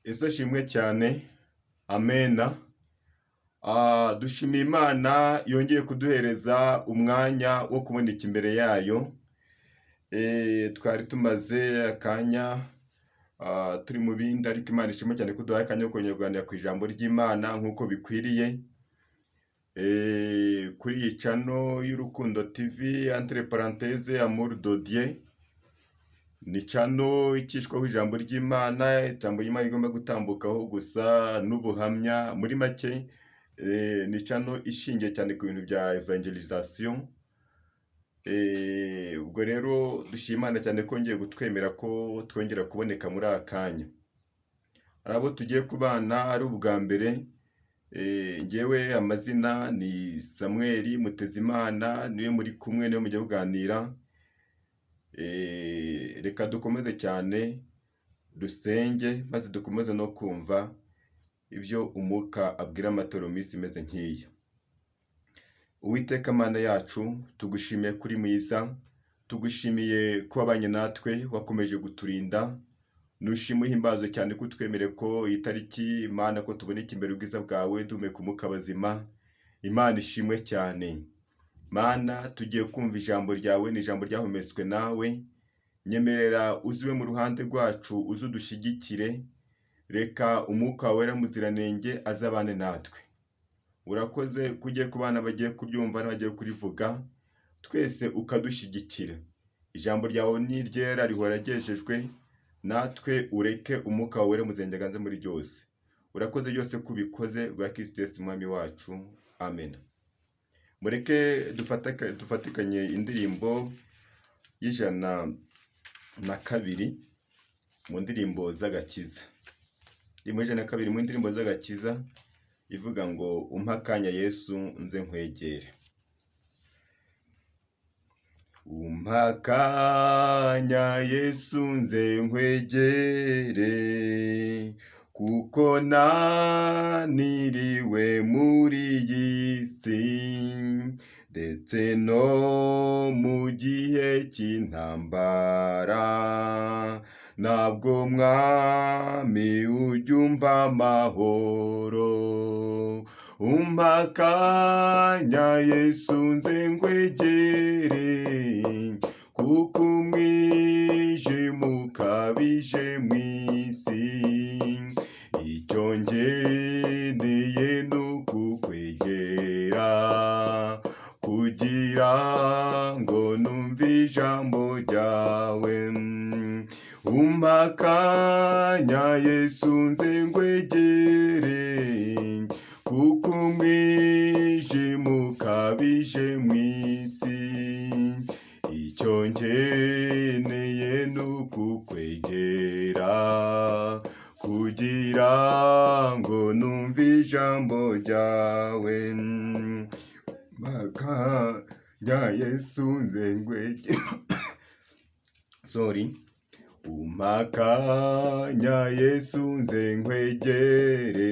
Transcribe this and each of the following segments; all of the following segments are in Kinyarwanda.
Yesu ashimwe cyane, amena. Dushimiye Imana yongeye kuduhereza umwanya wo kuboneka imbere yayo. Twari tumaze akanya turi mu bindi, ariko Imana ishimwe cyane ko iduhaye akanya ko kongera kuganira ku ijambo ry'Imana nk'uko bikwiriye. Kuri iyi channel y'Urukundo TV, entre parenthèse Amour de Dieu, ni channel icishwaho ijambo ry'Imana, ijambo ry'Imana rigomba gutambukaho gusa n'ubuhamya. Muri make, ni channel ishingiye cyane ku bintu bya evangelisation. Ubwo rero dushima Imana cyane ko yongeye kutwemera ko twongera kuboneka muri aka kanya. Hari abo tugiye kubana ari ubwa mbere, njyewe amazina ni Samuel Mutezimana, niwe muri kumwe, niwe mugiye kuganira. Reka dukomeze cyane dusenge, maze dukomeze no kumva ibyo Umwuka abwira amatorero mu minsi imeze nk'iyi. Uwiteka Mana yacu, tugushimiye kuri mwiza, tugushimiye ko wabanye natwe, wakomeje kuturinda. Nushime uhimbazwe cyane ko utwemereye ko iyi tariki, Imana, ko tuboneka imbere ubwiza bwawe duhumeka umwuka bazima. Imana ishimwe cyane. Mana, tugiye kumva ijambo ryawe, ni ijambo ryahumetswe nawe. Nyemerera uziwe mu ruhande rwacu, uze udushyigikire. Reka Umwuka Wera Muziranenge azabane natwe. Urakoze ko ugiye ku bana bagiye kuryumva n'abagiye kurivuga, twese ukadushyigikira. Ijambo ryawe ni iryera, rihora ryejejwe, natwe ureke Umwuka wawe Wera Muziranenge aganze muri byose. Urakoze byose ko ubikoze bwa Kristo Yesu Umwami wacu. Amen. Mureke dufatikanye indirimbo y'102 mu ndirimbo z'agakiza. Indirimbo y'102 mu ndirimbo z'agakiza ivuga ngo: "Umpe akanya Yesu nze nkwegere." Umpe akanya Yesu nze nkwegere, kuko naniriwe muri iyi si, ndetse no mu gihe cy'intambara. Ntabwo, Mwami, ujya umpa amahoro. Umpe akanya Yesu nze nkwegere, kuko umwijima ukabije mu isi. Icyo ngeneye ni ukukwegera, kugira ngo numve ijambo ryawe. Umpe akanya Yesu nze nkwegere, kuko umwijima ukabije mu isi. Icyo nkeneye ni ukukwegera, kugira ngo numve ijambo ryawe. Umpe akanya Yesu nze nkwegere, sorry. Umpe akanya Yesu nze nkwegere,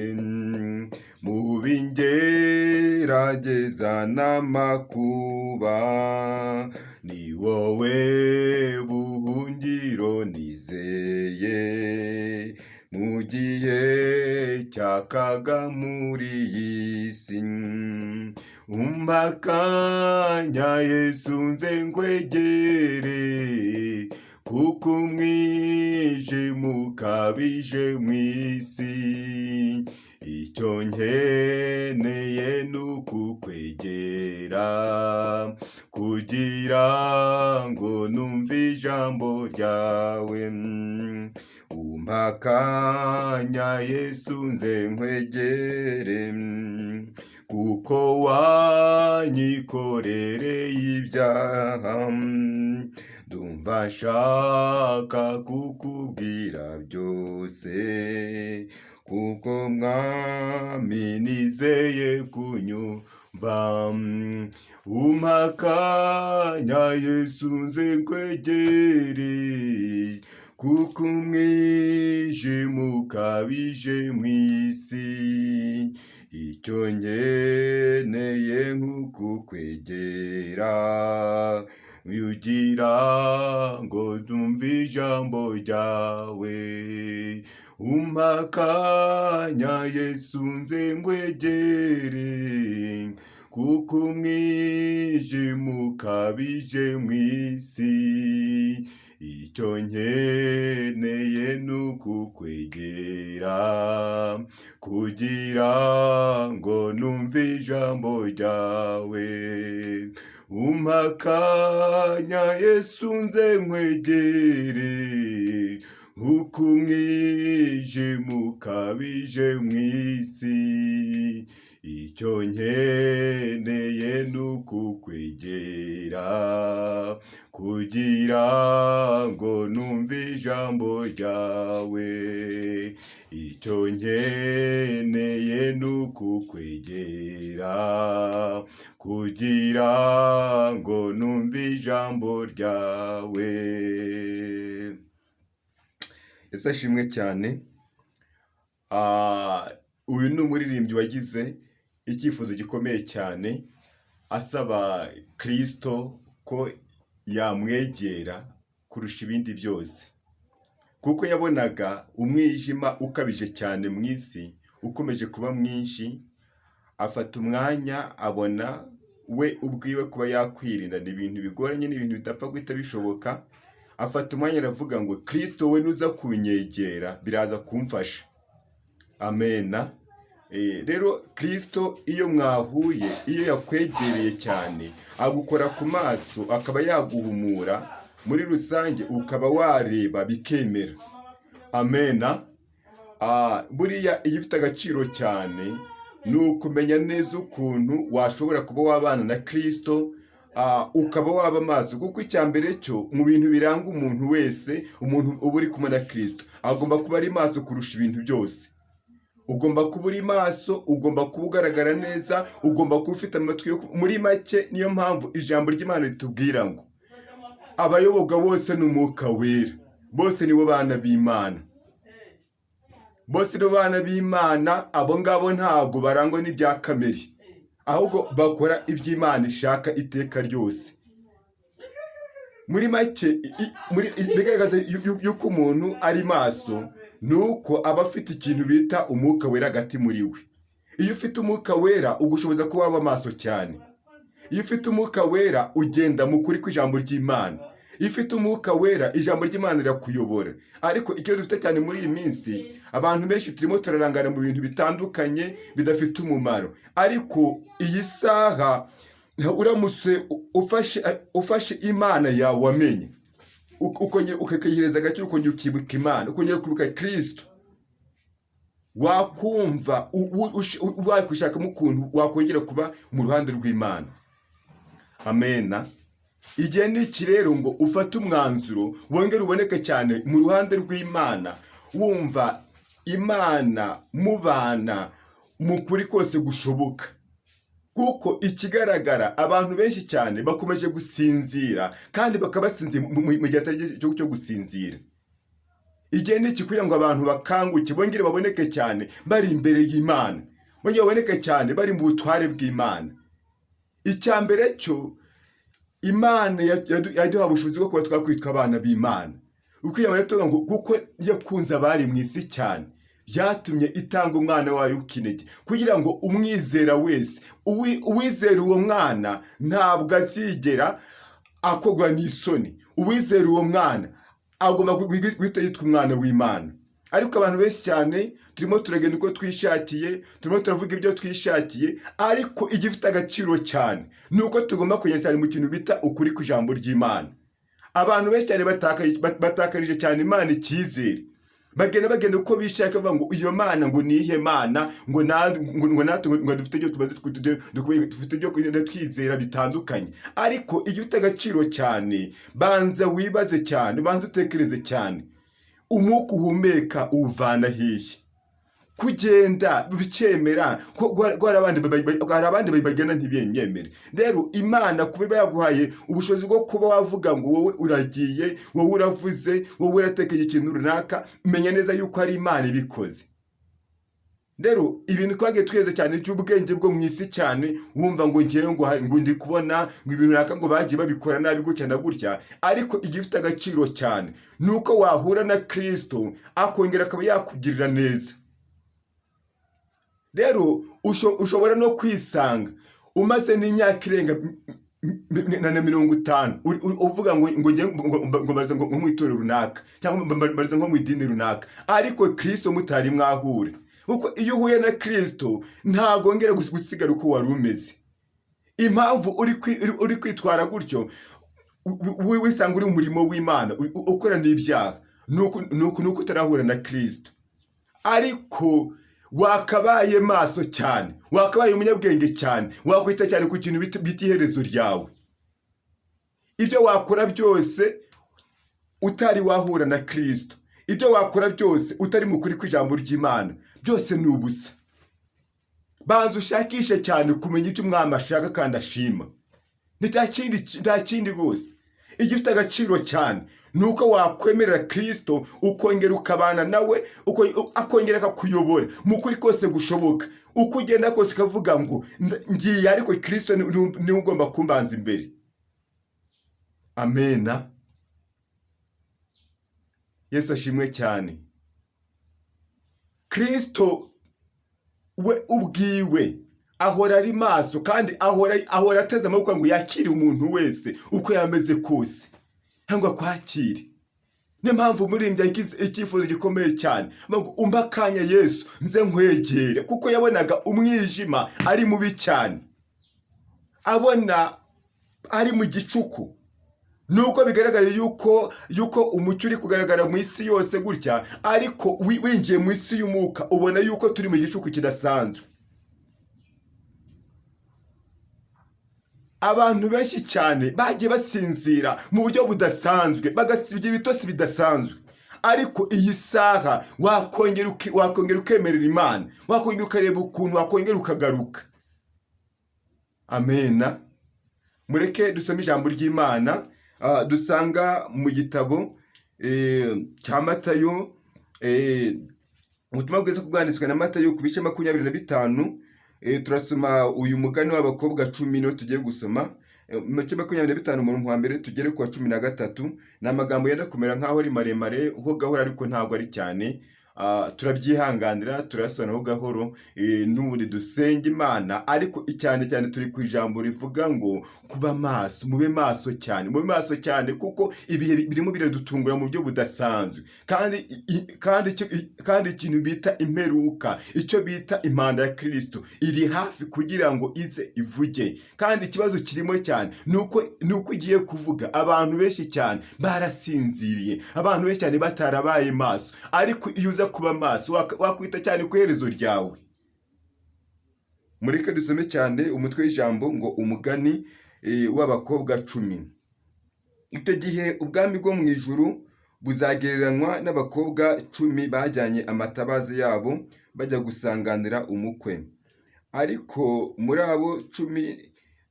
mu bingerageza n'amakuba, ni wowe buhungiro nizeye mu gihe cy'akaga muri iyi si. Umpe akanya Yesu nze nkwegere, kuko umwijima ukabije mu isi. Icyo nkeneye ni ukukwegera, kugira ngo numve ijambo ryawe. Umpe akanya Yesu nze nkwegere, kuko wanyikorereye ibyaha. Ndumva nshaka kukubwira byose, kuko, Mwami, nizeye kunyumva. Umpe akanya Yesu nze nkwegere, kuko umwijima ukabije mu isi. Icyo nkeneye nk'ukukwegera, ugira ngo numve ijambo ryawe. Umpa akanya Yesu nze nkwegere, kuko umwijima ukabije mu isi. Icyo nkeneye ni ukukwegera, kugira ngo numve ijambo ryawe. Umpa akanya Yesu nze nkwegere, kuko umwijima ukabije mu isi. Icyo nkeneye ni ukukwegera, kugira ngo numve ijambo ryawe. Icyo nkeneye ni ukukwegera, kugira ngo numve ijambo ryawe. Yesu ashimwe cyane. Uyu ni umuririmbyi wagize icyifuzo gikomeye cyane, asaba Kristo ko yamwegera kurusha ibindi byose, kuko yabonaga umwijima ukabije cyane mu isi, ukomeje kuba mwinshi. Afata umwanya abona we ubwiwe kuba yakwirinda ni ibintu bigoranye, ni ibintu bidapfa guhita bishoboka. Afata umwanya aravuga ngo: "Kristo, we nuza kunyegera biraza kumfasha." Amena. Rero Kristo iyo mwahuye, iyo yakwegereye cyane, agukora ku maso akaba yaguhumura, muri rusange ukaba wareba bikemera. Amena. Buriya iyo ifite agaciro cyane ni ukumenya neza ukuntu washobora kuba wabana na Kristo, ukaba waba maso, kuko icya mbere cyo mu bintu biranga umuntu wese, umuntu uba uri kumwe na Kristo agomba kuba ari maso kurusha ibintu byose. Ugomba kuba uri maso, ugomba kuba ugaragara neza, ugomba kuba ufite amatwi yo muri make. Niyo mpamvu ijambo ry'Imana ritubwira ngo abayoborwa bose n'Umwuka Wera, bose nibo bana b'Imana, bose nibo bana b'Imana. Abo ngabo ntabwo barangwa n'ibya kamere, ahubwo bakora iby'Imana ishaka iteka ryose. Muri make, bigaragaza yuko umuntu ari maso ni uko aba afite ikintu bita Umwuka Wera hagati muri we. Iyo ufite Umwuka Wera, ugushoboza kuba waba maso cyane. Iyo ufite Umwuka Wera, ugenda mu kuri kw'ijambo ry'Imana. Iyo ufite Umwuka Wera, ijambo ry'Imana rirakuyobora. Ariko icyo dufite cyane muri iyi minsi, abantu benshi turimo turarangara mu bintu bitandukanye bidafite umumaro. Ariko iyi saha, uramutse ufashe Imana yawe wamenye, ukongera ukayihereza agaciro, ukongera ukibuka Imana, ukongera ukibuka Kirisito, wakumva wakwishakamo ukuntu wakongera kuba mu ruhande rw'Imana. Amena. Igihe ni iki rero ngo ufate umwanzuro, wongere uboneke cyane mu ruhande rw'Imana, wumva Imana mubana mu kuri kose gushoboka, kuko ikigaragara abantu benshi cyane bakomeje gusinzira, kandi bakaba basinzira mu gihe atari igihe cyo gusinzira. Igihe ni iki kugira ngo abantu bakanguke, bongere baboneke cyane bari imbere y'Imana, bongere baboneke cyane bari mu butware bw'Imana. Icya mbere cyo, Imana yaduhaye ubushobozi bwo kuba twakwitwa abana b'Imana. Uko iyo tuvuga ngo kuko yakunze abari mu isi cyane, byatumye itanga umwana wayo w'ikinege, kugira ngo umwizera wese, uwizera uwo mwana ntabwo azigera akorwa n'isoni. Uwizera uwo mwana agomba guhita yitwa umwana w'Imana. Ariko abantu benshi cyane turimo turagenda uko twishakiye, turimo turavuga ibyo twishakiye. Ariko igifite agaciro cyane ni uko tugomba kugenda cyane mu kintu bita ukuri kw'ijambo ry'Imana. Abantu benshi cyane batakarije cyane Imana icyizere, bagenda uko bishaka, bavuga ngo iyo Mana ngo nihe Mana, ngo natwe ngo dufite ibyo tumaze, dufite ibyo kugenda twizera bitandukanye. Ariko igifite agaciro cyane, banza wibaze cyane, banza utekereze cyane: umwuka uhumeka uwuvana hehe? Kugenda bikemera ko hari abandi bagenda ntibemere. Rero Imana kuba iba yaguhaye ubushobozi bwo kuba wavuga ngo wowe uragiye, wowe uravuze, wowe uratekeye ikintu runaka, menya neza yuko ari Imana ibikoze. Rero ibintu twagiye tweza cyane by'ubwenge bwo mu isi cyane, wumva ngo ngewe ngo ndi kubona ngo ibintu runaka ngo bagiye babikora nabi gutya na gutya, ariko igifite agaciro cyane ni uko wahura na Kirisito, akongera akaba yakugirira neza. Rero ushobora no kwisanga umaze n'imyaka irenga na 50 uvuga ngo ngiye ngo mbaze ngo mu itorero runaka cyangwa mbaze nko mu idini runaka, ariko Kirisito mutari mwahura, kuko iyo uhuye na Kirisito ntabwo wongera gusigara uko wari umeze. Impamvu uri kwitwara gutyo, wisanga uri mu murimo w'Imana, ukora n'ibyaha, ni uko utarahura na Kirisito. Ariko wakabaye maso cyane, wakabaye umunyabwenge cyane, wakwita cyane ku kintu bita iherezo ryawe. Ibyo wakora byose utari wahura na Kirisito, ibyo wakora byose utari mu kuri kw'ijambo ry'Imana, byose ni ubusa. Banza ushakishe cyane kumenya ibyo Umwami ashaka kandi ashima. Nta kindi rwose. Igifite agaciro cyane ni uko wakwemerera Kirisito, ukongera ukabana nawe, akongera akakuyobora mu kuri kose gushoboka. Uko ugenda kose ukavuga ngo ngiye, ariko Kirisito niwe ugomba kumbanza imbere. Amena. Yesu ashimwe cyane. Kirisito we ubwiwe ahora ari maso, kandi ahora ateze amaboko ngo yakire umuntu wese uko yameze kose, cyangwa akwakire. Niyo mpamvu umuririmbyi yagize icyifuzo gikomeye cyane ngo: "Umpe akanya Yesu, nze nkwegere," kuko yabonaga umwijima ari mubi cyane, abona ari mu gicuku. Nubwo bigaragara yuko umucyo uri kugaragara mu isi yose gutya, ariko winjiye mu isi y'umwuka ubona yuko turi mu gicuku kidasanzwe. Abantu benshi cyane bagiye basinzira mu buryo budasanzwe, bagasibya ibitotsi bidasanzwe, ariko iyi saha wakongera ukemerera Imana, wakongera ukareba ukuntu wakongera ukagaruka. Amena. Mureke dusome ijambo ry'Imana dusanga mu gitabo cya Matayo, ubutumwa bwiza bwanditswe na Matayo ku bice 25. Turasoma uyu mugani w'abakobwa 10, niwo tugiye gusoma. Mu bice 25, umurongo wa mbere tugere ku wa 13. Ni amagambo yenda kumera nk'aho ari maremare ho gahoro, ariko ntabwo ari cyane. Turabyihanganira, turayasobanuraho gahoro, n'ubundi dusenga Imana. Ariko cyane cyane turi ku ijambo rivuga ngo kuba maso, mube maso cyane, mube maso cyane, kuko ibihe birimo biradutungura mu buryo budasanzwe, kandi ikintu bita imperuka, icyo bita impanda ya Kirisito iri hafi kugira ngo ize ivuge. Kandi ikibazo kirimo cyane ni uko igiye kuvuga abantu benshi cyane barasinziriye, abantu benshi cyane batarabaye maso. Ariko iyo uza kuba maso, wakwita cyane ku iherezo ryawe. Mureke dusome cyane umutwe w'ijambo ngo umugani w'abakobwa 10. Icyo gihe ubwami bwo mu ijuru buzagereranywa n'abakobwa 10 bajyanye amatabaza yabo bajya gusanganira umukwe. Ariko muri abo 10,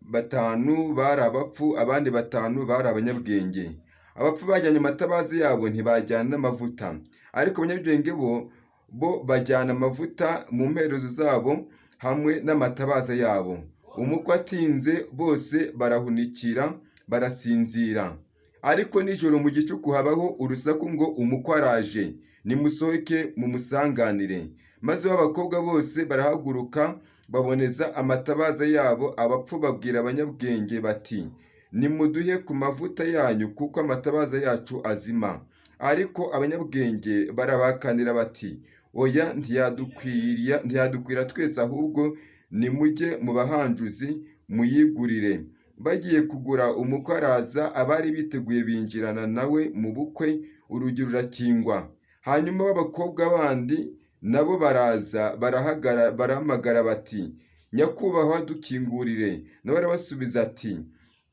batanu bari abapfu, abandi batanu bari abanyabwenge. Abapfu bajyanye amatabaza yabo, ntibajyana n'amavuta, ariko abanyabwenge bo bajyana amavuta mu mperezo zabo hamwe n'amatabaza yabo. Umukwe atinze, bose barahunikira, barasinzira. Ariko nijoro mu gicuku habaho urusaku ngo: 'Umukwe araje, nimusohoke mumusanganire.' Maze b'abakobwa bose barahaguruka, baboneza amatabaza yabo. Abapfu babwira abanyabwenge bati: 'Nimuduhe ku mavuta yanyu, kuko amatabaza yacu azima.' Ariko abanyabwenge barabakanira bati: 'Oya, ntiyadukwira twese, ahubwo nimujye mu bahanjuzi muyigurire.' Bagiye kugura, umukwe araza, abari biteguye binjirana nawe mu bukwe, urugi rurakingwa. Hanyuma b'abakobwa bandi nabo baraza, barahamagara bati: 'Nyakubahwa, dukingurire.' Nawe arabasubiza ati: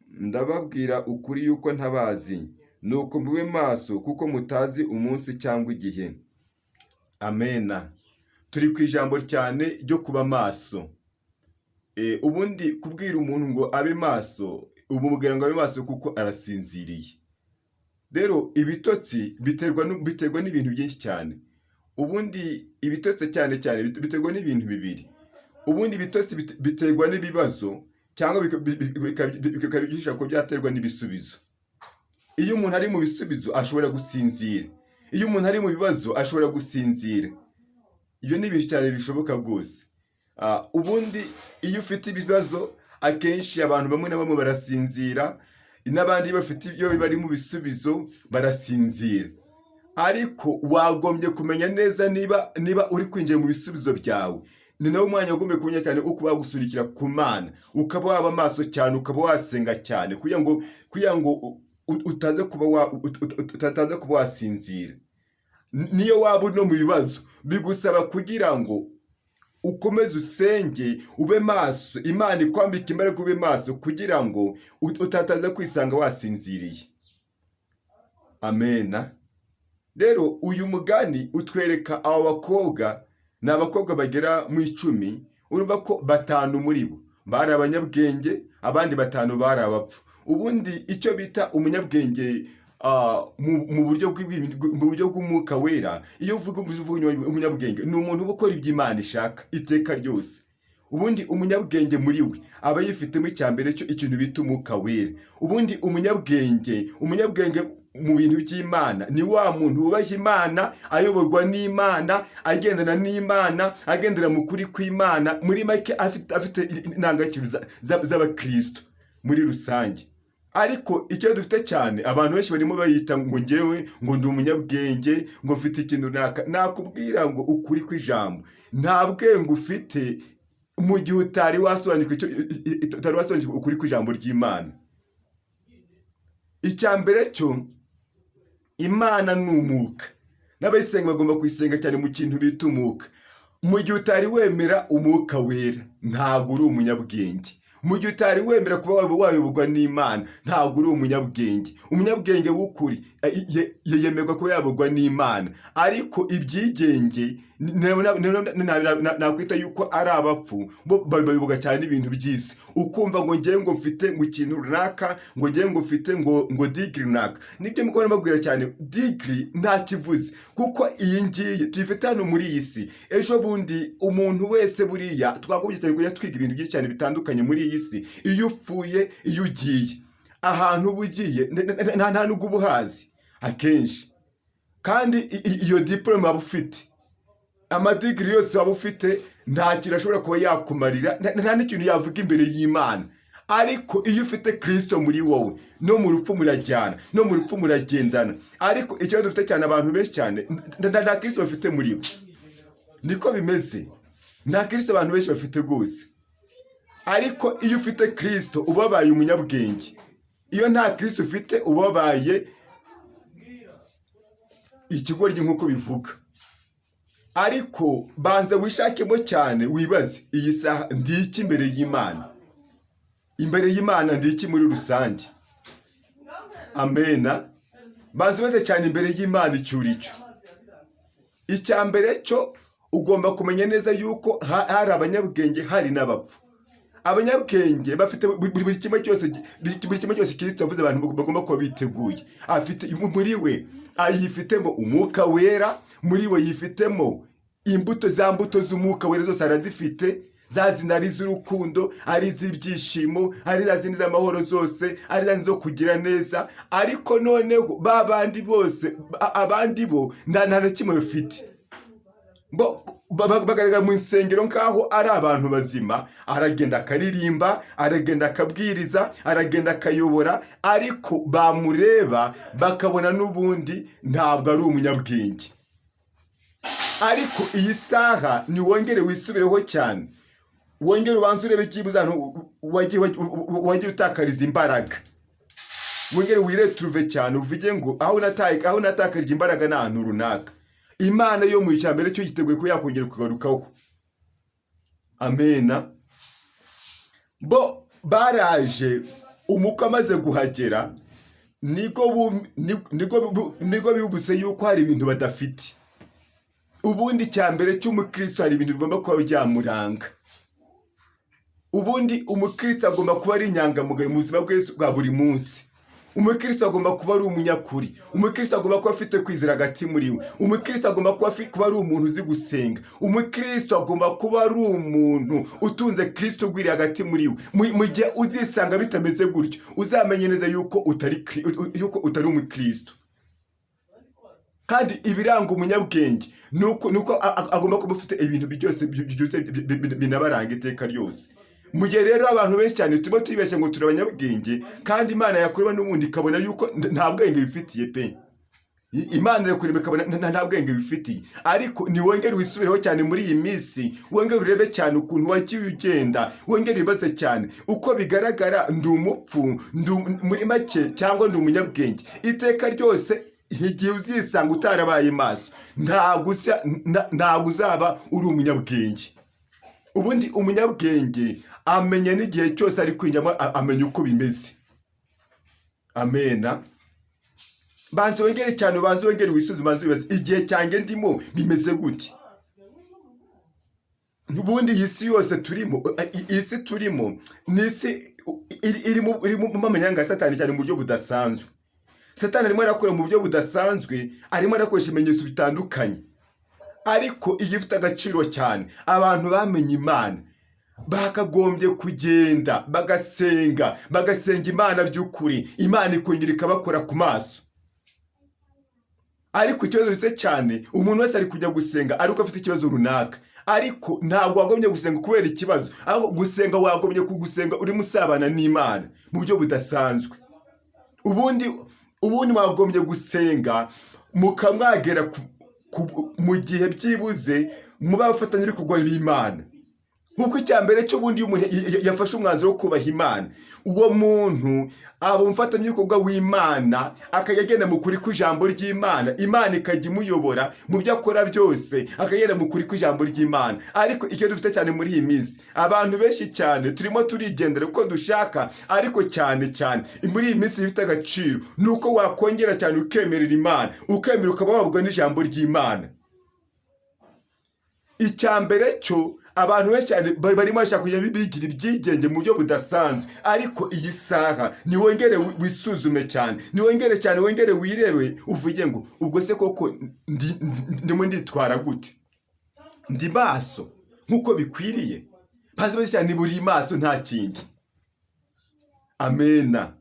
'Ndababwira ukuri yuko ntabazi.' Nuko mube maso, kuko mutazi umunsi cyangwa igihe." Amena. Turi ku ijambo cyane ryo kuba maso. Ubundi kubwira umuntu ngo abe maso, umubwira ngo abe maso kuko arasinziriye. Rero ibitotsi biterwa n'ibintu byinshi cyane. Ubundi ibitotsi cyane cyane biterwa n'ibintu bibiri. Ubundi ibitotsi biterwa n'ibibazo cyangwa bikaba bishobora kuba byaterwa n'ibisubizo. Iyo umuntu ari mu bisubizo ashobora gusinzira, iyo umuntu ari mu bibazo ashobora gusinzira. Ibyo ni ibintu cyane bishoboka rwose. Ubundi iyo ufite ibibazo, akenshi abantu bamwe na bamwe barasinzira, n'abandi iyo bafite, iyo bari mu bisubizo barasinzira. Ariko wagombye kumenya neza niba uri kwinjira mu bisubizo byawe. Ni nawo mwanya wagombye kumenya cyane uko bagusunikira ku Mana, ukaba waba maso cyane, ukaba wasenga cyane kugira ngo utaza kuba wasinzira. Niyo waba uri no mu bibazo, bigusaba kugira ngo ukomeze usenge, ube maso, Imana ikwambika imbaraga, ube maso kugira ngo utataza kwisanga wasinziriye. Amena. Rero uyu mugani utwereka abo bakobwa, ni abakobwa bagera mu 10. Urumva ko batanu muri bo bari abanyabwenge, abandi batanu bari abapfu. Ubundi icyo bita umunyabwenge mu buryo bw'umwuka wera, iyo uvuga umunyabwenge, ni umuntu uba ukora ibyo Imana ishaka iteka ryose. Ubundi umunyabwenge muri we aba yifitemo icya mbere cyo ikintu bita umwuka wera. Ubundi umunyabwenge mu bintu by'Imana ni wa muntu wubaha Imana, ayoborwa n'Imana, agendana n'Imana, agendera mu kuri kw'Imana, muri make afite indangagaciro z'abakristo muri rusange. Ariko icyo dufite cyane, abantu benshi barimo bayita ngo ngewe ngo ndi umunyabwenge, ngo mfite ikintu runaka. Nakubwira ngo ukuri kw'ijambo, nta bwenge ufite mu gihe utari wasobanukirwa ukuri kw'ijambo ry'Imana. Icya mbere cyo, Imana ni umwuka, n'abayisenga bagomba kuyisenga cyane mu kintu bita umwuka. Mu gihe utari wemera umwuka wera, ntabwo uri umunyabwenge. Mu gihe utari wemera kuba waba wayoborwa n'Imana, ntabwo uri umunyabwenge. Umunyabwenge w'ukuri yemerwa kuba yayoborwa n'Imana. Ariko ibyigenge nakwita yuko ari abapfu, bo bayoborwa cyane n'ibintu by'isi. Ukumva ngo ngewe ngo mfite ngo ikintu runaka, ngo ngewe ngo mfite ngo degree runaka. Nibyo mukubona mbabwira cyane, degree nta kivuze, kuko iyi ngiyi tuyifite hano muri iyi si. Ejo bundi umuntu wese, buriya twagombye cyane kujya twiga ibintu byinshi cyane bitandukanye muri iyi si. Iyo upfuye, iyo ugiye ahantu uba ugiye, nta nubwo uba uhazi akenshi. Kandi iyo diporome waba ufite, amadegree yose waba ufite, nta kintu ashobora kuba yakumarira, nta n'ikintu yavuga imbere y'Imana. Ariko iyo ufite Kirisito muri wowe, no mu rupfu murajyana, no mu rupfu muragendana. Ariko ikibazo dufite cyane, abantu benshi cyane nta Kirisito bafite muri bo. Niko bimeze, nta Kirisito abantu benshi bafite rwose. Ariko iyo ufite Kirisito uba wabaye umunyabwenge. Iyo nta Kirisito ufite, uba wabaye ikigoryi nk'uko bivuga. Ariko banza wishakemo cyane, wibaze: iyi saha ndi iki imbere y'Imana? Imbere y'Imana ndi iki muri rusange? Amena. Banza wibaze cyane imbere y'Imana icyo uri cyo. Icya mbere cyo, ugomba kumenya neza yuko hari abanyabwenge, hari n'abapfu. Abanyabwenge bafite buri kimwe cyose Kirisito yavuze abantu bagomba kuba biteguye. Afite muri we, yifitemo umwuka wera, muri we yifitemo imbuto, za mbuto z'umwuka wera zose arazifite, za zindi ari iz'urukundo, ari iz'ibyishimo, ari za zindi z'amahoro zose, ari za zindi zo kugira neza. Ariko noneho ba bandi bose, abandi bo nta na kimwe bafite. Bo bagaragara mu nsengero nk'aho ari abantu bazima, aragenda akaririmba, aragenda akabwiriza, aragenda akayobora, ariko bamureba bakabona n'ubundi ntabwo ari umunyabwenge. Ariko iyi saha niwongere wisubireho cyane, wongere ubanze urebe byibuze ahantu wagiye utakariza imbaraga, wongere wiretrouve cyane, uvuge ngo aho natakarije imbaraga ni ahantu runaka. Imana yo mu mbere cyo yiteguye ko yakongera kugarukaho. Amena. Bo baraje, umukwe amaze guhagera nibwo bibutse yuko hari ibintu badafite. Ubundi cya mbere cy'umukristo, hari ibintu bigomba kuba byamuranga. Ubundi umukristo agomba kuba ari inyangamugayo mu buzima bwe bwa buri munsi. Umukristo agomba kuba ari umunyakuri. Umukristo agomba kuba afite kwizera hagati muri we. Umukristo agomba kuba ari umuntu uzi gusenga. Umukristo agomba kuba ari umuntu utunze Kristo ugwiriye hagati muri we. Mu gihe uzisanga bitameze gutyo, uzamenye neza yuko utari umukristo. Kandi ibiranga umunyabwenge ni uko agomba kuba afite ibintu byose byuzuye binabaranga iteka ryose. Mu gihe rero abantu benshi cyane turimo twibeshya ngo turi abanyabwenge, kandi Imana yakureba n'ubundi ikabona yuko nta bwenge bifitiye pe. Imana irakureba ikabona nta bwenge bifitiye. Ariko niwongere wisubireho cyane muri iyi minsi, wongere urebe cyane ukuntu wagiye ugenda, wongere wibaze cyane uko bigaragara: ndi umupfu, muri make, cyangwa ndi umunyabwenge? Iteka ryose igihe uzisanga utarabaye maso, ntabwo uzaba uri umunyabwenge. Ubundi umunyabwenge amenya n'igihe cyose ari kwinjiramo, amenya uko bimeze. Amena. Banza wongere cyane, ubanze wongere wisuzume, banze wibaze: igihe cyanjye ndimo bimeze gute? Ubundi iyi si yose turimo, iyi si turimo ni isi irimo amanyanga ya Satani cyane mu buryo budasanzwe. Satani arimo arakora mu buryo budasanzwe, arimo arakoresha ibimenyetso bitandukanye. Ariko igifite agaciro cyane, abantu bamenye Imana bakagombye kugenda bagasenga, bagasenga Imana by'ukuri, Imana ikongera ikabakora ku maso. Ariko ikibazo gifite cyane, umuntu wese ari kujya gusenga ariko afite ikibazo runaka. Ariko ntabwo wagombye gusenga kubera ikibazo, ahubwo gusenga wagombye kugusenga urimo usabana n'Imana mu buryo budasanzwe. Ubundi wagombye gusenga mukamwagera mu gihe byibuze muba abafatanyabikorwa b'Imana. Nk'uko icya mbere cy'ubundi iyo umuntu yafashe umwanzuro wo kubaha Imana, uwo muntu aba umufatanyabikorwa w'Imana, akajya agenda mu kuri kw'ijambo ry'Imana, Imana ikajya imuyobora mu byo akora byose, akagenda mu kuri kw'ijambo ry'Imana. Ariko icyo dufite cyane muri iyi minsi, abantu benshi cyane turimo turigendera uko dushaka. Ariko cyane cyane muri iyi minsi ifite agaciro ni uko wakongera cyane ukemerera Imana, ukemera ukaba wabwa n'ijambo ry'Imana. Icya mbere cyo, abantu benshi cyane barimo bashaka kujya bigira ibyigenge mu buryo budasanzwe. Ariko iyi saha niwongere wisuzume cyane, niwongere cyane, wongere wirebe, uvuge ngo: ubwo se koko ndimo nditwara gute? Ndi maso nk'uko bikwiriye? Bazi benshi cyane buri maso, nta kindi. Amena.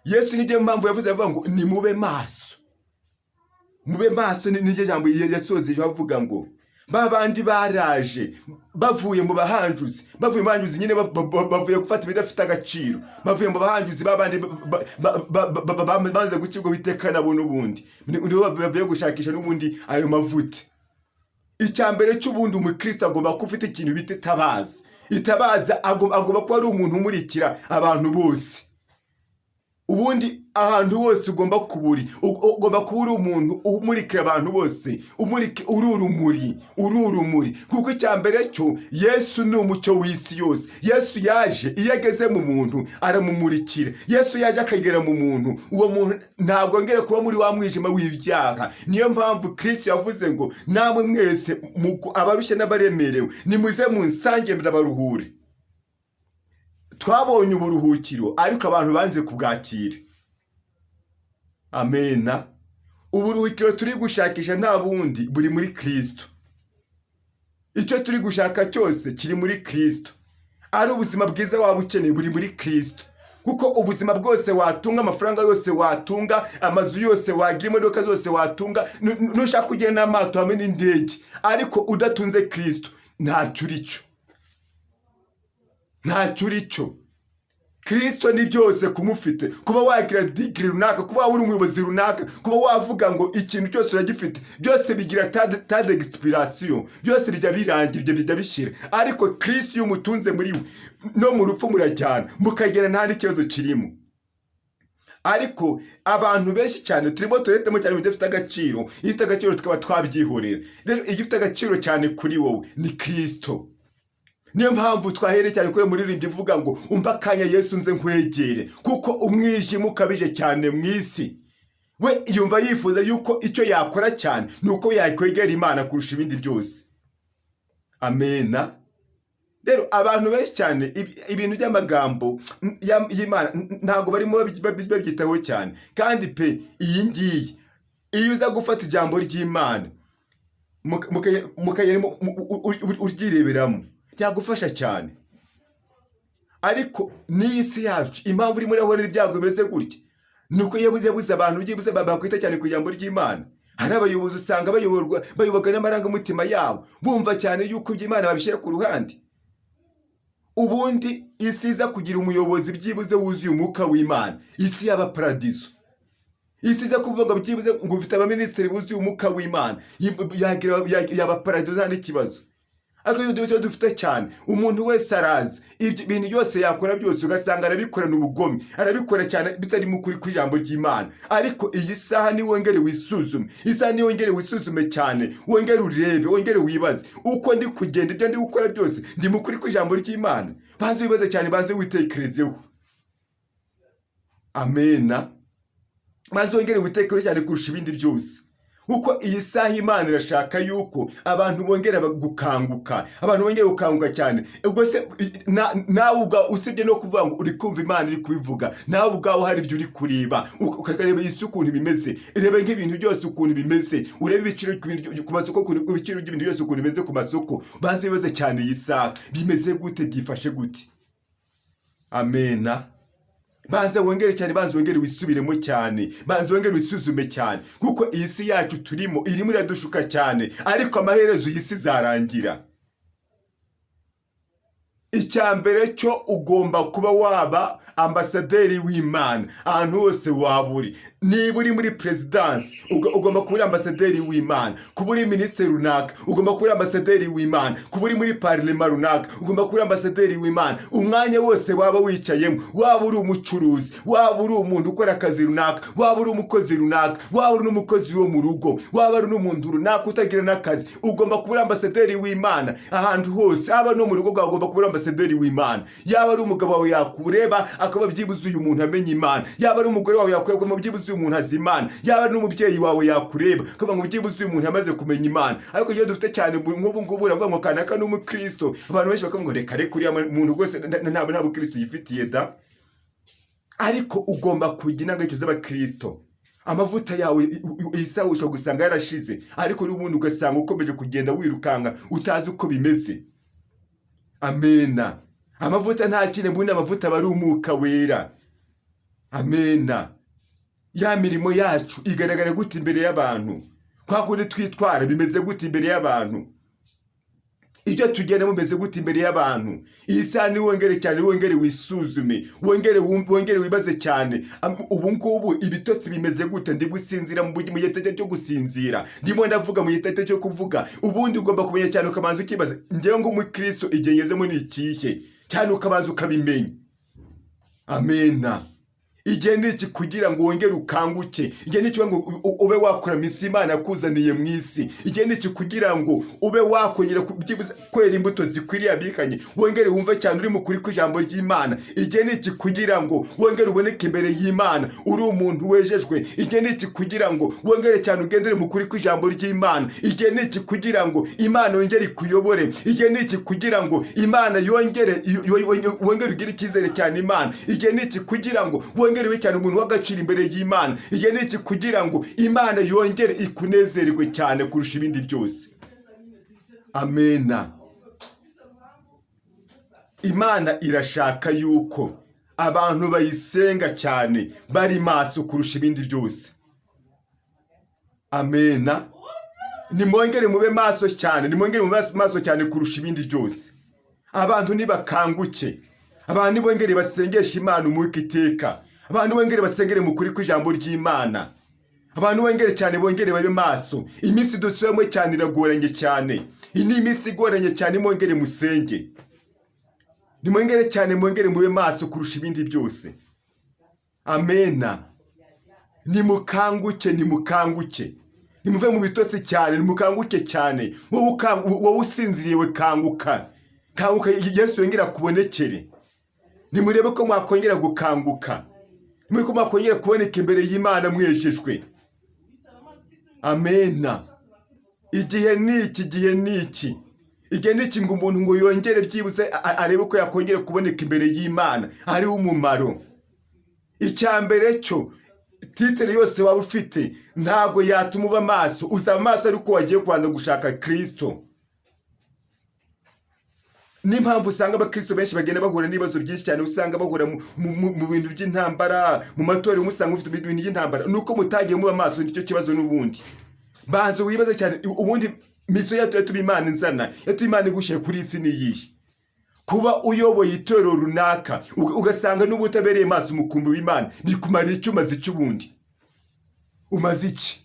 Yesu niyo mpamvu yavuze avuga ngo nimube maso, mube maso. Niryo jambo yasozeje avuga ngo ba bandi baraje bavuye mu bahanjuzi, bavuye mu bahanjuzi nyine, bavuye gufata ibidafite agaciro, bavuye mu bahanjuzi, ba bandi bamaze gukirwa witeka nabo n'ubundi nibo bavuye gushakisha n'ubundi ayo mavuta. Icya mbere cy'ubundi, umukristo agomba kuba ufite ikintu bita itabaza. Itabaza agomba kuba ari umuntu umurikira abantu bose. Ubundi ahantu hose ugomba kuba uri, ugomba kuba uri umuntu umurikira abantu bose, umurika, uri urumuri, uri urumuri. Kuko icya mbere cyo, Yesu ni umucyo w'isi yose. Yesu yaje, iyo ageze mu muntu aramumurikira. Yesu yaje akagera mu muntu, uwo muntu ntabwo yongera kuba muri wa mwijima w'ibyaha. Niyo mpamvu Kristo yavuze ngo: namwe mwese abarushye n'abaremerewe, nimuze munsange ndabaruhure. Twabonye uburuhukiro, ariko abantu banze kubwakira. Amena. Uburuhukiro turi gushakisha nta bundi, buri muri Kristo. Icyo turi gushaka cyose kiri muri Kristo. Ari ubuzima bwiza waba ukeneye, buri muri Kristo. Kuko ubuzima bwose watunga, amafaranga yose watunga, amazu yose wagira, imodoka zose watunga, nushaka kugira n'amato hamwe n'indege, ariko udatunze Kristo, ntacyo uri cyo, ntacyo uri cyo. Kristo ni byose kumufite. Kuba wagira degree runaka, kuba waba uri umuyobozi runaka, kuba wavuga ngo ikintu cyose uragifite, byose bigira date d'expiration, byose bijya birangira, ibyo bijya bishira. Ariko Kristo iyo umutunze muri we, no mu rupfu murajyana mukagera, nta n'ikibazo kirimo. Ariko abantu benshi cyane turimo turetemo cyane ibidafite agaciro, ibifite agaciro tukaba twabyihorera. Rero igifite agaciro cyane kuri wowe ni Kristo. Niyo mpamvu twahereye cyane kuri muririmbyi ivuga ngo: umva akanya Yesu nze nkwegere, kuko umwijima ukabije cyane mu isi. We yumva yifuza yuko icyo yakora cyane ni uko yakwegera Imana kurusha ibindi byose. Amena. Rero abantu benshi cyane ibintu by'amagambo y'Imana ntabwo barimo babyitaho cyane. Kandi pe, iyi ngiyi, iyo uza gufata ijambo ry'Imana mukagenda uryireberamo, byagufasha cyane. Ariko n'iyi si yacu, impamvu urimo urabona ibyago bimeze gutya, ni uko yabuze abantu byibuze bakwita cyane ku ijambo ry'Imana. Hari abayobozi usanga bayoborwa n'amarangamutima yabo, bumva cyane yuko iby'Imana babishyira ku ruhande. Ubundi isi iza kugira umuyobozi byibuze wuzuye umwuka w'Imana, isi yaba paradizo. Isi iza kuvuga ngo byibuze ngo ufite abaminisitiri buzuye umwuka w'Imana, yaba paradizo, nta n'ikibazo. Ariko iyo dufite cyane, umuntu wese araza, ibyo bintu byose yakora byose ugasanga arabikorana ubugome, arabikora cyane bitarimo ukuri kw'ijambo ry'Imana. Ariko iyi saha niwongere wisuzume, isaha niwongere wisuzume cyane, wongere urebe, wongere wibaze uko ndi kugenda, ibyo ndi gukora byose ndi mu kuri kw'ijambo ry'Imana. Banze wibaze cyane, banze witekerezeho. Amena. Maze wongere witekerezeho cyane kurusha ibindi byose, kuko iyi saha Imana irashaka yuko abantu bongera gukanguka, abantu bongera gukanguka cyane. Ubwo se nawe ubwawe, usibye no kuvuga ngo uri kumva Imana iri kubivuga, nawe ubwawe hari ibyo uri kureba, ukareba iyi si ukuntu bimeze. Reba nk'ibintu byose ukuntu bimeze, urebe ibiciro ku masoko, ibiciro by'ibintu byose ukuntu bimeze ku masoko. Banze wibaze cyane, iyi saha bimeze gute, byifashe gute? Amena. Banza wongere cyane, banza wongere wisubiremo cyane, banza wongere wisuzume cyane, kuko iyi si yacu turimo irimo iradushuka cyane. Ariko amaherezo iyi si izarangira. Icya mbere cyo, ugomba kuba waba ambasaderi w'Imana ahantu hose waba uri. Niba uri muri perezidansi, ugomba kuba uri ambasaderi w'Imana. Kuba uri minisitiri runaka, ugomba kuba uri ambasaderi w'Imana. Kuba uri muri parlement runaka, ugomba kuba uri ambasaderi w'Imana. Umwanya wose waba wicayemo, waba uri umucuruzi, waba uri umuntu ukora akazi runaka, waba uri umukozi runaka, waba uri n'umukozi wo mu rugo, waba uri n'umuntu runaka utagira n'akazi, ugomba kuba uri ambasaderi w'Imana ahantu hose. Haba no mu rugo rwawe, ugomba kuba uri ambasaderi w'Imana. Yaba ari umugabo wawe, yakureba akaba byibuze uyu muntu amenya Imana. Yaba ari umugore wawe, yakureba akaba byibuze uyu muntu azi Imana. Yaba ari n'umubyeyi wawe, yakureba akavuga ngo byibuze uyu muntu yamaze kumenya Imana. Ariko iyo dufite cyane nk'ubu ngubu, uravuga ngo kanaka ni umukristo, abantu benshi bakavuga ngo reka reka, uriya muntu rwose nta bukristo yifitiye da. Ariko ugomba kugira indangagaciro z'abakristo. Amavuta yawe iyi saha ushobora gusanga yarashize, ariko n'ubundi ugasanga ukomeje kugenda wirukanka utazi uko bimeze. Amena. Amavuta nta kindi, ubundi amavuta aba ari umwuka wera. Amena. Ya mirimo yacu igaragara gute imbere y'abantu? Kwa kundi twitwara bimeze gute imbere y'abantu? Ibyo tugenda bimeze gute imbere y'abantu? Iyi saha ni wongere cyane, wongere wisuzume, wongere wumve, wongere wibaze cyane. Ubu ngubu ibitotsi bimeze gute? Ndi gusinzira mu gihe cyo gusinzira, ndimo ndavuga mu gihe cyo kuvuga. Ubundi ugomba kumenya cyane, ukabanza ukibaza: njyewe nk'umukristo, igihe ngezemo ni ikihe? Cyane ukabanza ukabimenya. Amena. Igihe ni iki kugira ngo wongere ukanguke. Igihe ni iki ngo ube wakora mission Imana yakuzaniye mu isi. Igihe ni iki kugira ngo ube wakongera byibuze kwera imbuto zikwiriye abikanye, wongere wumve cyane uri mu kuri kw'ijambo ry'Imana. Igihe ni iki kugira ngo wongere uboneke imbere y'Imana uri umuntu wejejwe. Igihe ni iki kugira ngo wongere cyane ugendere mu kuri kw'ijambo ry'Imana. Igihe ni iki kugira ngo Imana yongere ikuyobore. Igihe ni iki kugira ngo Imana yongere wongere ugire icyizere cyane Imana. Igihe ni iki kugira ngo wongere ube cyane umuntu w'agaciro imbere y'Imana. Igihe ni iki kugira ngo Imana yongere ikunezerwe cyane kurusha ibindi byose. Amena. Imana irashaka yuko abantu bayisenga cyane bari maso kurusha ibindi byose. Amena. Nimwongere mube maso cyane, nimwongere mube maso cyane kurusha ibindi byose. Abantu nibakanguke, abantu nibongere basengeshe Imana umwuka iteka, abantu bongere basengere mu kuri kw'ijambo ry'Imana, abantu bongere cyane, bongere babe maso. Iminsi dusubiyemo cyane iragoranye cyane, iyi ni iminsi igoranye cyane. Mwongere musenge, nimwongere cyane, mwongere mube maso kurusha ibindi byose. Amena. Nimukanguke, nimukanguke, nimuve mu bitotsi cyane, nimukanguke cyane. Wowe usinziriye we, kanguka, kanguka, Yesu yongera akubonekere. Nimurebe ko mwakongera gukanguka, nimurebe ko mwakongera kuboneka imbere y'Imana mwejejwe. Amena. Igihe ni iki, igihe ni iki. Igihe ni iki ngo umuntu ngo yongere byibuze arebe ko yakongera kuboneka imbere y'Imana hariho umumaro. Icya mbere cyo, titre yose waba ufite ntabwo yatuma uba maso. Uzaba maso ariko wagiye kubanza gushaka Kirisito. N'impamvu usanga abakristo benshi bagenda bahura n'ibibazo byinshi cyane, usanga bahura mu bintu by'intambara mu matorero, musanga mufite ibintu by'intambara, ni uko mutagiye muba maso. Nicyo kibazo n'ubundi. Banza wibaze cyane, ubundi mission yacu yatuma Imana inzana, yatuma Imana igushyira kuri isi ni iyihe? Kuba uyoboye itorero runaka, ugasanga n'ubu utabereye maso umukumbi w'Imana, bikumara icyo? Umaze iki ubundi? Umaze iki?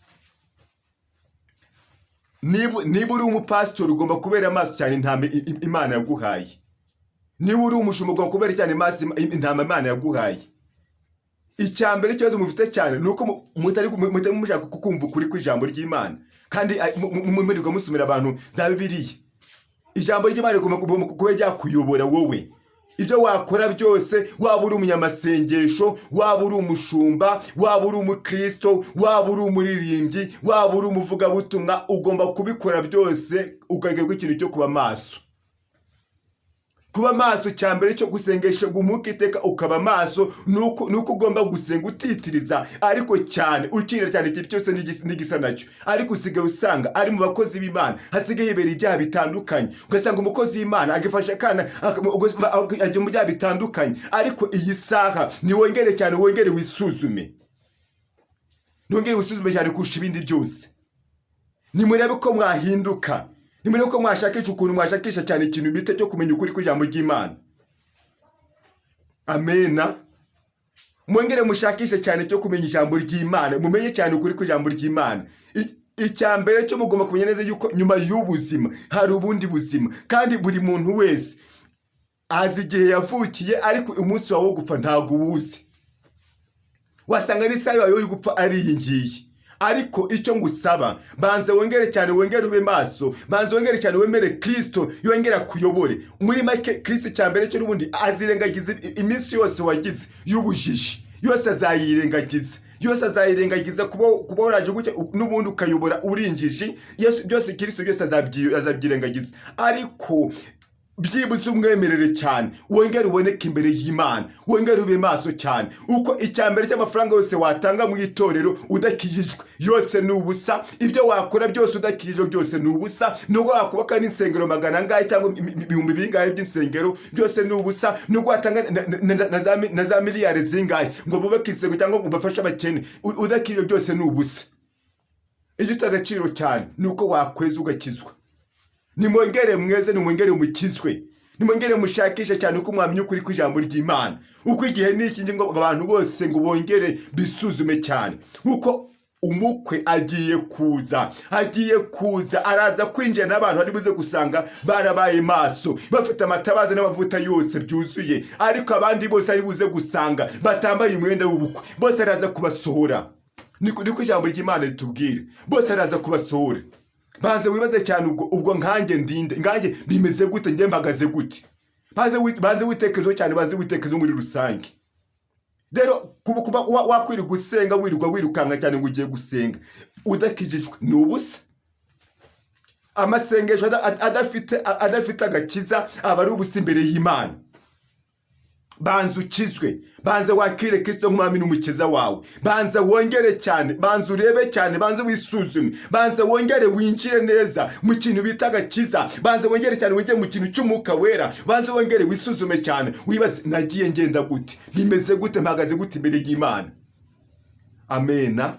Niba uri umupasitori, ugomba kubera amaso cyane intama Imana yaguhaye. Niba uri umushumba, ugomba kubera cyane maso intama Imana yaguhaye. Icya mbere, ikibazo mufite cyane ni uko mutari mushaka kumva ukuri kw'ijambo ry'Imana, kandi murirwa musomera abantu za Bibiliya. Ijambo ry'Imana rigomba kuba ryakuyobora wowe. Ibyo wakora byose, waba uri umunyamasengesho, waba uri umushumba, waba uri umukristo, waba uri umuririmbyi, waba uri umuvugabutumwa, ugomba kubikora byose ukagerwa ikintu cyo kuba maso. Kuba maso, cya mbere cyo gusengesha umwuka iteka ukaba maso, nuko ugomba gusenga utitiriza, ariko cyane ukirira cyane ikintu cyose n'igisa nacyo. Ariko usigaye usanga ari mu bakozi b'Imana hasigaye hibera ibyaha bitandukanye, ugasanga umukozi w'Imana agifasha akana ajya mu byaha bitandukanye. Ariko iyi saha niwongere cyane, wongere wisuzume, nongere wisuzume cyane kurusha ibindi byose. Nimurebe ko mwahinduka, nimurebe ko mwashakisha ukuntu mwashakisha cyane ikintu bita cyo kumenya ukuri kw'ijambo ry'Imana. Amena. Mwongere mushakishe cyane cyo kumenya ijambo ry'Imana, mumenye cyane ukuri kw'ijambo ry'Imana. Icya mbere cyo, mugomba kumenya neza yuko nyuma y'ubuzima hari ubundi buzima, kandi buri muntu wese azi igihe yavukiye, ariko umunsi wawe wo gupfa ntabwo uwuzi. Wasanga n'isaha yawe yo gupfa ari iyi ngiyi. Ariko icyo ngusaba, banza wongere cyane, wongere ube maso, banza wongere cyane wemere Kirisito yongere akuyobore. Muri make, Kirisito, cya mbere cyo n'ubundi azirengagiza iminsi yose wagize y'ubujiji, yose azayirengagiza, yose azayirengagiza. Kuba waraje gutya n'ubundi ukayobora uri injiji, Yesu byose, Kirisito byose azabyirengagiza. Ariko byibuze umwemerere cyane, wongere uboneke imbere y'Imana, wongere ube maso cyane. Uko icya mbere cy'amafaranga yose watanga mu itorero udakijijwe yose ni ubusa. Ibyo wakora byose udakijijwe byose ni ubusa. Nubwo wakubaka n'insengero magana angahe cyangwa ibihumbi bingahe by'insengero, byose ni ubusa. Nubwo watanga na za miliyari zingahe ngo bubake insengero cyangwa ngo bafashe abakene, udakijijwe byose ni ubusa. Igifite agaciro cyane ni uko wakweza ugakizwa. Nimwongere mweze, nimwongere mukizwe, nimwongere mushakishe cyane uko mwamenya ukuri kw'ijambo ry'Imana. Uko igihe ni iki ngo abantu bose ngo bongere bisuzume cyane, kuko umukwe agiye kuza, agiye kuza, araza kwinjira n'abantu bari buze gusanga barabaye maso, bafite amatabaza n'amavuta yose byuzuye. Ariko abandi bose ari buze gusanga batambaye umwenda w'ubukwe, bose araza kubasohora. Niko ijambo ry'Imana ritubwira, bose araza kubasohora. Banze wibaze cyane, ubwo nkanjye ndinde? Nkanjye bimeze gute? Njye mpagaze gute? Banze witekerezo cyane, banze witekerezo muri rusange. Rero kuba wakwirirwa usenga, wirirwa wirukanka cyane ngo ugiye gusenga, udakijijwe ni ubusa. Amasengesho adafite agakiza aba ari ubusa imbere y'Imana. Banza ukizwe, banza wakire Kristo nk'umwami n'umukiza wawe, banza wongere cyane, banza urebe cyane, banza wisuzume, banza wongere winjire neza mu kintu bita agakiza, banza wongere cyane winjire mu kintu cy'Umwuka Wera, banza wongere wisuzume cyane, wibaze: nagiye ngenda gute? Bimeze gute? Mpagaze gute imbere y'Imana? Amena.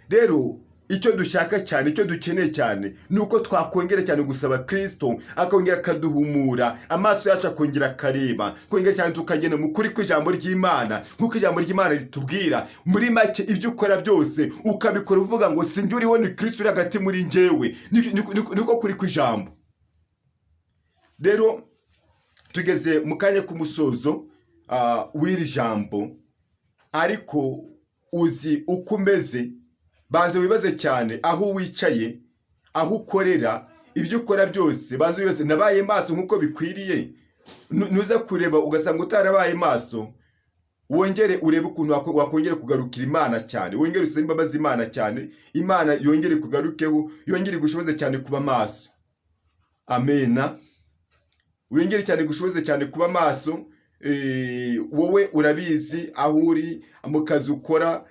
Rero icyo dushaka cyane, icyo dukeneye cyane, ni uko twakongera cyane gusaba Kirisito akongera akaduhumura amaso yacu, akongera akareba, kongera cyane tukagenda mu kuri kw'ijambo ry'Imana nk'uko ijambo ry'Imana ritubwira. Muri make, ibyo ukora byose ukabikora uvuga ngo: "Si njye uriho, ni Kirisito uri hagati muri njyewe." Niko kuri kw'ijambo. Rero tugeze mu kanya k'umusozo w'iri jambo. Ariko uzi uko umeze, banza wibaze cyane aho wicaye, aho ukorera, ibyo ukora byose, banza wibaze: nabaye maso nk'uko bikwiriye? Nuza kureba ugasanga utarabaye maso, wongere urebe ukuntu wakongera kugarukira Imana cyane, wongere usabe imbabazi Imana cyane, Imana yongere kugarukeho, yongere igushoboze cyane kuba maso. Amena. Wongere cyane gushoboze cyane kuba maso. Wowe urabizi aho uri mu kazi ukora,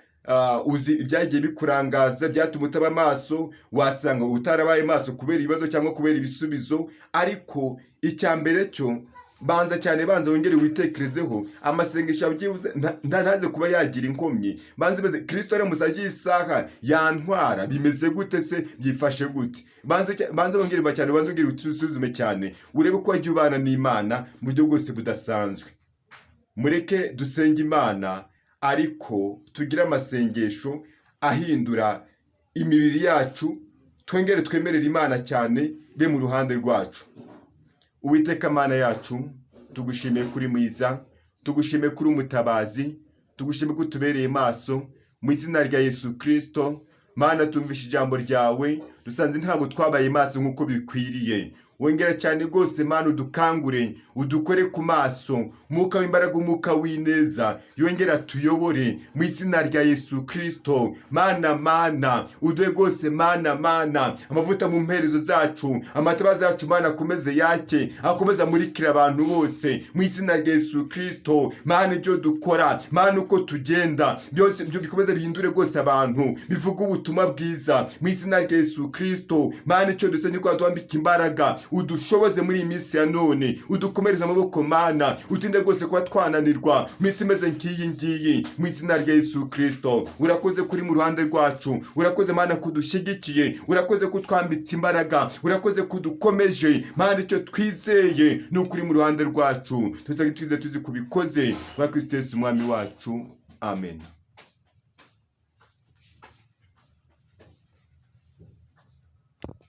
uzi ibyagiye bikurangaza byatuma utaba maso. Wasanga utarabaye maso kubera ibibazo cyangwa kubera ibisubizo, ariko icya mbere cyo banza cyane, banza wongere witekerezeho amasengesho yawe byibuze ntaze kuba yagira inkomyi. Banza ibaze: Kirisito aramutse agiye isaha yantwara, bimeze gute se? Byifashe gute? Banza wongere cyane, banza wongere wisuzume cyane, urebe ko wagiye ubana n'Imana mu buryo bwose budasanzwe. Mureke dusenge Imana, ariko tugire amasengesho ahindura imibiri yacu. Twongere twemerere Imana cyane be mu ruhande rwacu. Uwiteka Mana yacu, tugushimiye kuri mwiza, tugushimiye kuri umutabazi, tugushimiye ko utubereye maso. Mu izina rya Yesu Kirisito, Mana, tumvishe ijambo ryawe, dusanze ntabwo twabaye maso nk'uko bikwiriye. Wongera cyane rwose, Mana, udukangure, udukore ku maso. Umwuka w'imbaraga, umwuka w'ineza, yongera tuyobore mu izina rya Yesu Kirisito. Mana, Mana, uduhe rwose, Mana, Mana, amavuta mu mperezo zacu. Amatabaza yacu, Mana, akomeze yake, akomeze amurikire abantu bose mu izina rya Yesu Kirisito. Mana, ibyo dukora, Mana, uko tugenda, byose ibyo bikomeze bihindure rwose abantu, bivuge ubutumwa bwiza mu izina rya Yesu Kirisito. Mana, icyo dusenya ko twambika imbaraga, udushoboze muri iyi minsi ya none, udukomereze amaboko, Mana, utinde rwose kuba twananirwa mu isi imeze nk'iyi ngiyi mu izina rya Yesu Kirisito. Urakoze kuri mu ruhande rwacu, urakoze, Mana, kudushyigikiye, urakoze kutwambitse imbaraga, urakoze kudukomeje. Mana, icyo twizeye ni ukuri mu ruhande rwacu, tuzaga twizeye tuzi kubikoze kwa Kristo Yesu umwami wacu. Amen.